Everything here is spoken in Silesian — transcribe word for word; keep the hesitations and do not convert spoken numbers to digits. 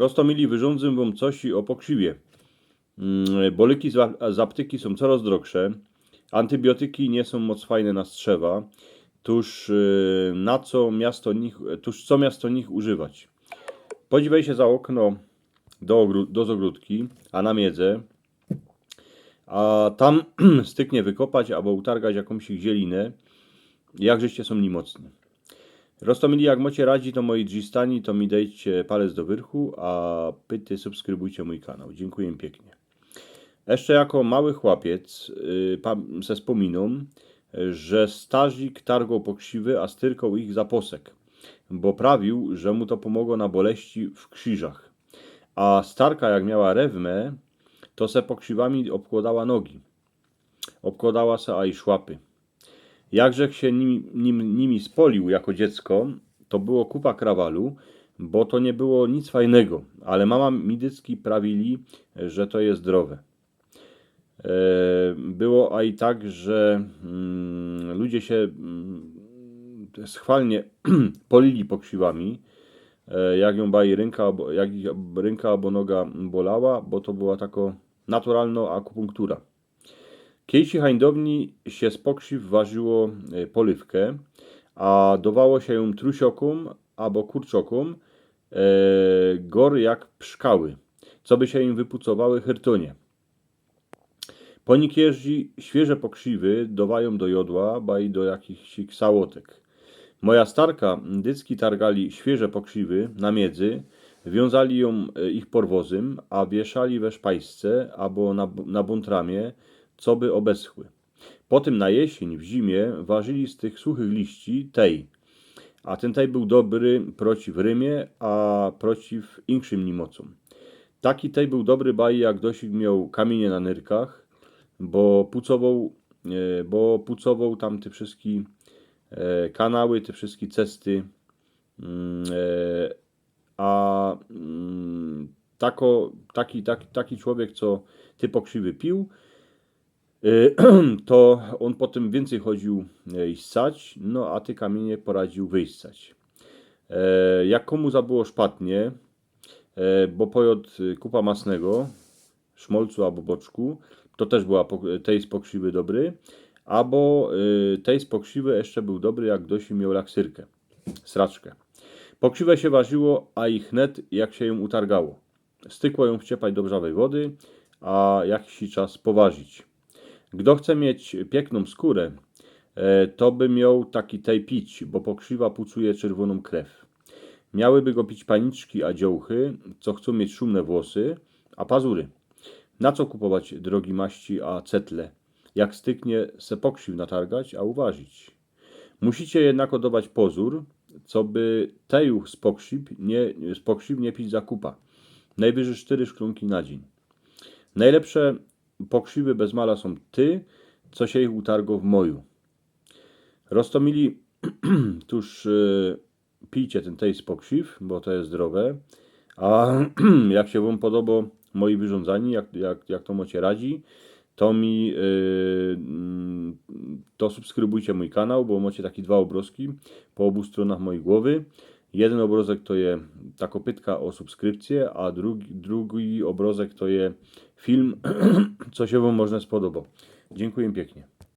Prosto mili, wyrządzę wam coś o pokrzywie. Mm, Bolyki z, a- z aptyki są coraz drogsze. Antybiotyki nie są moc fajne na strzewa. Tuż y, na co miasto nich, tuż co miasto nich używać? Podziwaj się za okno do, ogród, do zogródki, a na miedze. A tam styknie wykopać albo utargać jakąś ich zielinę. Jakżeście są niemocni. Roztomili, jak mocie radzi, to moi drzistani, to mi dejcie palec do wyrchu, a pyty subskrybujcie mój kanał. Dziękuję pięknie. Jeszcze jako mały chłopiec y, pa- se wspominam, że starzik targał pokrzywy, a styrkał ich za posek, bo prawił, że mu to pomogło na boleści w krzyżach. A starka, jak miała rewmę, to se pokrzywami obkładała nogi. Obkładała se, a i szłapy. Jakżech się nimi, nim, nimi spolił jako dziecko, to było kupa krawalu, bo to nie było nic fajnego, ale mama mi dycki prawili, że to jest zdrowe. E, Było a i tak, że mm, ludzie się mm, schwalnie polili pokrzywami, e, jak ją baj ręka, albo- jak ich ręka albo noga bolała, bo to była taka naturalna akupunktura. Kiejsi hańdowni się z pokrzyw warzyło e, polywkę, a dawało się ją trusiokóm albo kurczokóm, e, gor jak pszkały, co by się im wypucowały hyrtonie. Po nikieżdżi świeże pokrzywy dawają do jodła, ba i do jakichś sałotek. Moja starka dycki targali świeże pokrzywy na miedzy, wiązali ją e, ich porwozym, a wieszali we szpajsce albo na, na buntramie, co by obeschły. Potem na jesień, w zimie, warzyli z tych suchych liści tej. A ten tej był dobry przeciw rymie, a przeciw inkszym niemocom. Taki tej był dobry baj, jak dosik miał kamienie na nyrkach, bo pucował, e, bo pucował tam te wszystkie e, kanały, te wszystkie cesty. Mm, e, A mm, tako, taki, taki, taki człowiek, co te pokrzywy pił, e, to on potem więcej chodził e, ssać, no a te kamienie poradził wyssać. E, Jak komu zabyło szpatnie, e, bo pojodł e, kupa masnego, szmolcu albo boczku, to też była po- tej z pokrzywy dobry, albo e, tej z pokrzywy jeszcze był dobry, jak dosi miał laksyrkę, sraczkę. Pokrziwę się warzyło, a ich net jak się ją utargało. Stykło ją wciepać do brzawej wody, a jakiś czas powarzić. Kto chce mieć piękną skórę, e, to by miał taki tej pić, bo pokrzywa pucuje czerwoną krew. Miałyby go pić paniczki a dziołchy, co chcą mieć szumne włosy, a pazury. Na co kupować drogi maści a cetle, jak styknie se pokrziw natargać, a uważić. Musicie jednak oddawać pozór, co by teju z pokrzyw nie, z pokrzyw nie pić za kupa. Najwyżej cztery szklónki na dzień. Najlepsze pokrzywy bez mala są ty, co się ich utargo w moju. Roztomili, tuż y, pijcie ten tej z pokrzyw, bo to jest zdrowe. A jak się wam podoba moje wyrządzanie, jak, jak, jak to macie radzi, to mi y, mm, to subskrybujcie mój kanał, bo macie takie dwa obrazki po obu stronach mojej głowy. Jeden obrazek to je ta kopytka o subskrypcję, a drugi, drugi obrazek to je film, co się wam można spodoba. Dziękuję pięknie.